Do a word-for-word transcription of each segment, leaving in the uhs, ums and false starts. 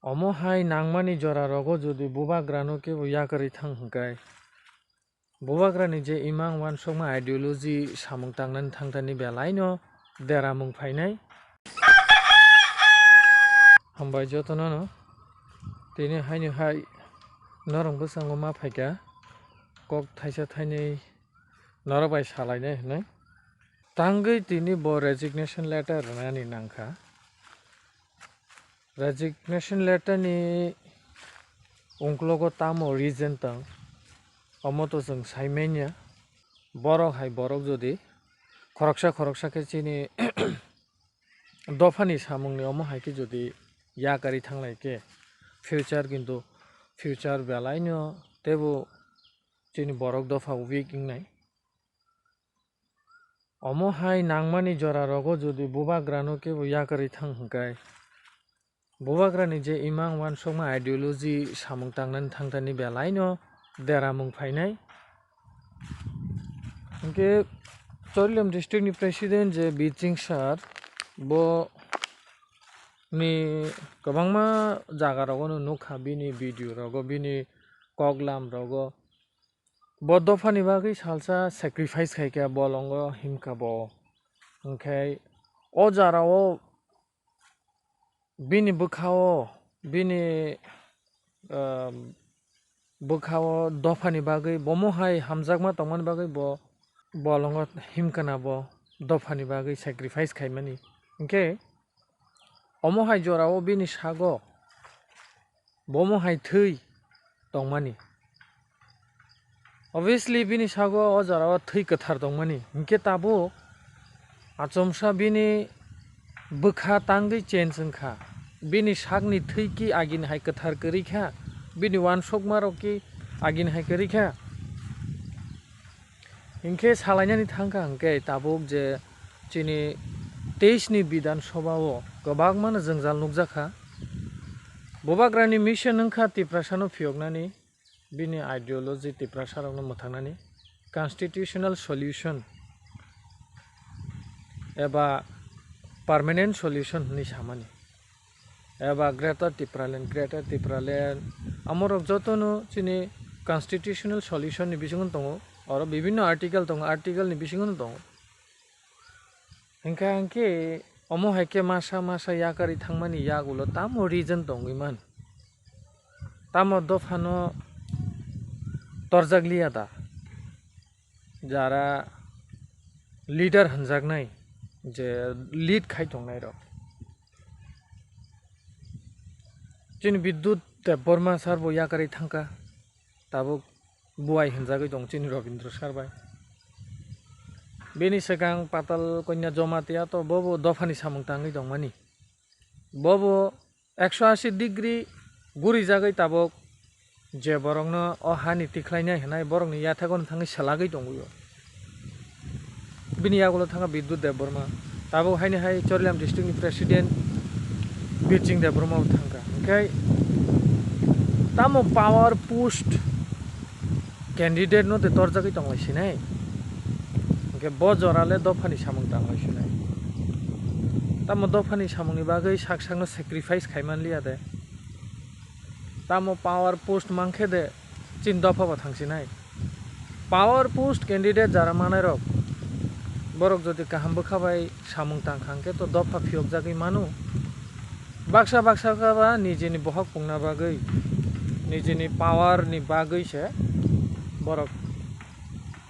Omo hai nangmani jora rogo jodi bubagrano kebo yakarwi thang hwnkhe, bubagrani je imang uansukma ideology samung tangnani thangthani belaino deramung phainai. Hambai jotono no. Tini haino hai norok bwskango ma phaikha, kok thaisa thainwi norok bai salainai hwnwi. Tangwi tini bo resignation letter rwnani nangkha. Resignation letter ni ungklogo tamo reason tong, omo to chwng sai manya. Borok hai borok jodi khoroksa khoroksa khe chini dophani samungni omo hai khe jodi yakarwi thanglai khe future, kintu future belaino teibo chini borok dopha weak wngnai. Omo hai nangmani jora rogo jodi bubagrano kebo yakarwi thang hwnkhe, bubagrani je imang uansukma ideology samung tangnani thangthani belaino deramung phainai. Hinkhe Chorilam district ni president je Biching sir, bo ni kwbangma jaga rogo no nukha, bini video rogo, bini koklam rogo. Bo dophani bagwi salsa sacrifice khaikha, bolongo himkha bo. Hinkhe o jora o bini bwkha o, bini, um, bwkha o dophani bagwi, bomo hai hamjakma tongmani bagwi bo bolongo himkhana, bo dophani bagwi sacrifice khaimani. Hinkhe omo hai jora o bini sago bomo hai thwi tongmani. Obviously, bini sago o jora o thwi kwthar tongmani. Hinkhe tabuk achomsa bini bwkha tangwi change wngkha. Bini sakni thwi ki agini hai kwthar kwrwi kha, bini uansukma rok ki agini hai kwrwi kha. Hinkhe salainani thangkha hinkhe tabuk je chini teis ni Bidhan Sabha o kwbangma no jwngjal nukjakha. Bubagrani mission wngkha Tiprasano phiyoknani, bini ideology Tiprasarokno mwthangnani, constitutional solution eba permanent solution hwnwi samani, eba Greater Tipraland, Greater Tipraland, amorok jotono chini constitutional solution ni bisingo tongo, oro bibinno article tongo, article ni bisingo tongo. Hinkha hinkhe omo hai khe masa masa yakarwi thangmani yagulo tamo reason tongwi man? Tamo dophano torjak liya da? Jara leader hwnjaknai, je lead khai tongnai rok. Chini Bidyut Debbarma sir bo yakarwi thangkha, tabuk buai hwnjagwi tong chini Rabindra sir bai. Bini swkang Patal Kanya Jamatia to bobo dophani samung tangwi tongmani. Bobo ekso ashi degree gurijagwi tabuk je borokno o hani tikhlainai hwnai borokni yathego thangwi selagwi tongwi o. Bini yagulo thangkha Bidyut Debbarma, tabuk haini hai Chorilam district ni president Birching Debbarma bo thangkha. Hinkhe tamo power post candidate no de torjagwi tonglai sinai. Hinkhe bo jora le dophani samung tanglai sinai. Tamo dophani samungni bagwi sak sakno sacrifice khaiman liya de. Tamo power post mankhe de chini dopha bo thangsinai. Power post candidate jara manai rok, borok jodi kaham bwkha bai samung tang kha hwnkhe to dopha phiyokjagwi mano. Baksa baksa khe ba nijini bohok pungna bagwi, nijini power ni bagwi se borok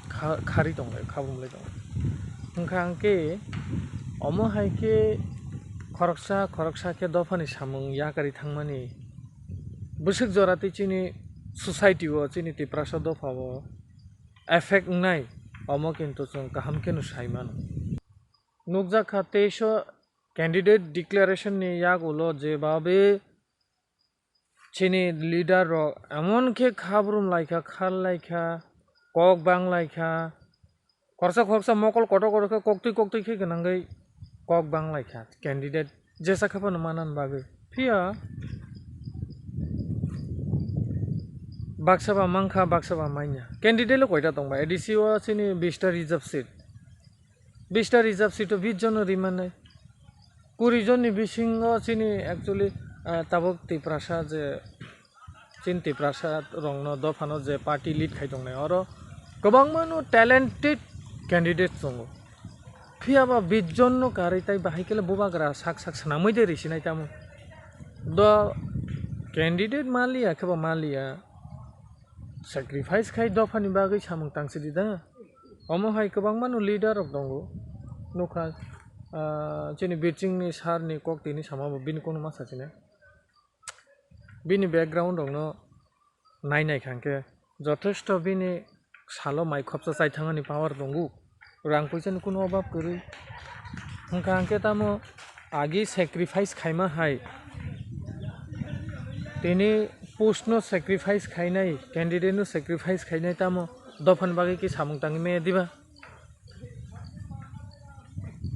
kha-, khari tonglai, khabumlai tonglai. Wngkha hwnkhe omo hai khe khoroksa khoroksa khe dophani samung yakarwi thangmani bwswk jora tei chini society o, chini Tiprasa dopha o effect wngnai, omo kintu chwng kaham kheno sai mano. Nukjak kha teis o candidate declaration ni yagulo je babe chini leader rok emon khe khabrum lai kha, khar lai kha, kok bang lai kha, khoroksa khoroksa mokol kotor kotor khe koktwi koktwi khe gwnangwi kok bang lai kha candidate jesa khe phano manani bagwi. Phiya baksa ba mankha, baksa ba manya. Candidate le koita tongba? A D C o chini bista reserve seat. Bista reserve seat o bish jon no rimannai. Kuri jon ni bisingo chini actually Ah, tabuk Tiprasa je, chin Tiprasa rokno dophano je party lead khai tongnai, oro kwbangma no talented candidate tongo. Phiya ba bish jon no karwi tai bahai khe le bubagra sak sak swnamwi de risinai tamo. Do candidate maliya khe bo maliya, sacrifice khai dophani bagwi samung tang sidi da. Omo hai kwbangma no leader rok tongo. Nukha, ah, chini biching ni sir ni kok tini sama bo bini kono ma sachina. Bini background rokno nai nai kha hwnkhe jotheshto bini salo mai khopsa chai thangani power tongo, rang puisa ni kunu obab kwrwi. Hwnkha hwnkhe tamo agi sacrifice khaima hai, tini post no sacrifice khainai, candidate no sacrifice khainai, tamo dophani bagwi khe samung tangwi maya diba?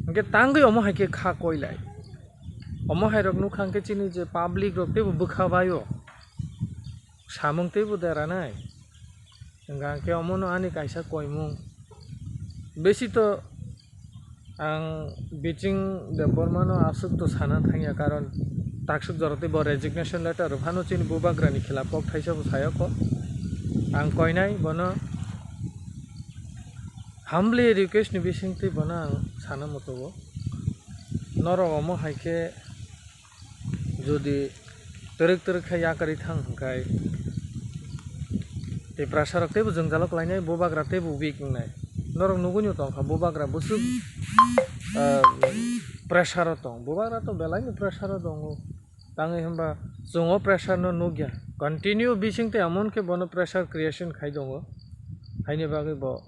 Hwnkhe tangwi omo hai khe kha koilai. Omo hai rok nukha hwnkhe chini je public rok teibo bwkha baio. Samung teibo deranai. Hwnkha hwnkhe omono ani kaisa koimung. Besi to ang Biching Debbarmano aswk to sana thangya, karon takswk jora teibo resignation letter rw phano chini bubagrani khilap kok thaisa bo saya kho. Ang koinai bono humbly request ni bisingtwi bono ang sana mutugo. Norok omo hai khe jodi twrwk twrwk khe yakarwi thang hwnkhe Tiprasa rok teibo jwngjalo klainai, bubagra teibo weak wngnai. Norok nugwi no tongkha bubagra bwswk, ah, pressure o tong. Bubagra to belai no pressure o tongo. Tangwi hwnba chwng o pressure no nukya. Continue bising tei emon khe bono pressure creation khai tongo. Haini bagwi bo,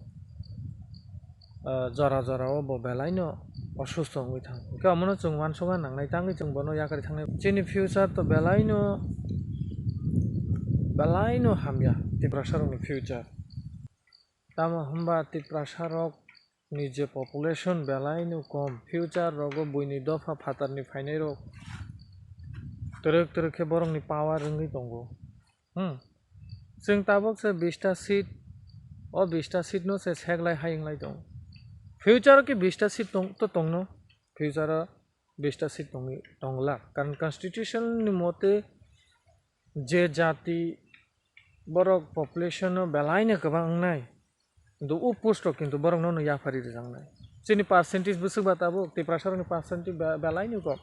ah, jora jora o bo belai no osusto wngwi thang. Hwnkhe omono chwng uansukna nangnai, tangwi chwng bono yakarwi thangnai. Chini future to belai no, belai no hamya Tiprasa rokni future. Tamo hwnba Tiprasa rok ni je population belai no kom, future rogo buini dopha phatar ni phainai rok twrwk twrwk khe borok ni power wngwi tongo. Hmm. Chwng tabuk se bish ta seat, o bish ta seat no se seglai hai wnglai tongo. Future o khe bish ta seat tong, to tongno, future o bish ta seat tongwi, tongla. Karon constitution ni mote je jati borok population no belai no kwbang wngnai, kintu o post rok kintu borok no no yaphari rwjaknai. Chini percentage bwswk ba tabuk Tiprasa rokni percentage be-, belai no kok.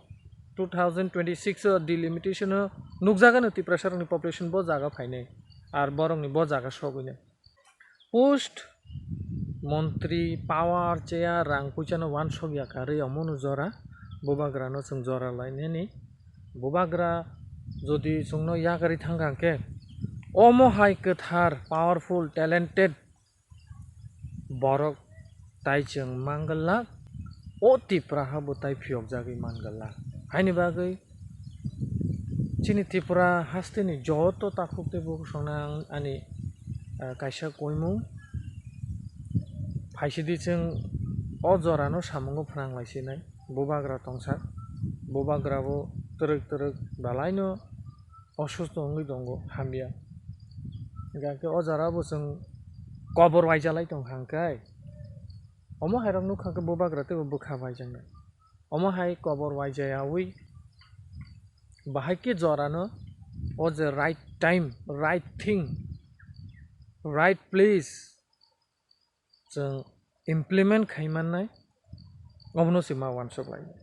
Two thousand twenty-six o delimitation o nukjagano Tiprasa rokni population bo jaga phainai, ar borokni bo jaga sogwinai. Post, montri, power, chair, rang puisa no uansuk ya karwi omo no jora, bubagra no chwng jora lainani. Bubagra jodi chwngno yakarwi thangkha hwnkhe, omo hai kwthar, powerful, talented borok tai chwng mangwlak, o Tipra ha bo tai phiyokjagwi mangwlak. Haini bagwi chini Tripura hasteni joto takhuk tei bukhuk songno ang ani, ah, kaisa koimung phaisidi, chwng o jorano samungo phnang laisinai. Bubagra tongsa, bubagra bo twrwk twrwk belaino osusto wngwi tongo, hamya. Hingkha khe o jora bo chwng kobor waijalai tongkha hwnkhe, omo hairok nukha khe bubagra teibo bwkha waijaknai. Omo hai kobor waijayawi bahai khe jorano o je right time, right thing, right place chwng implement khai mannai, obono se ma uansuk lainai.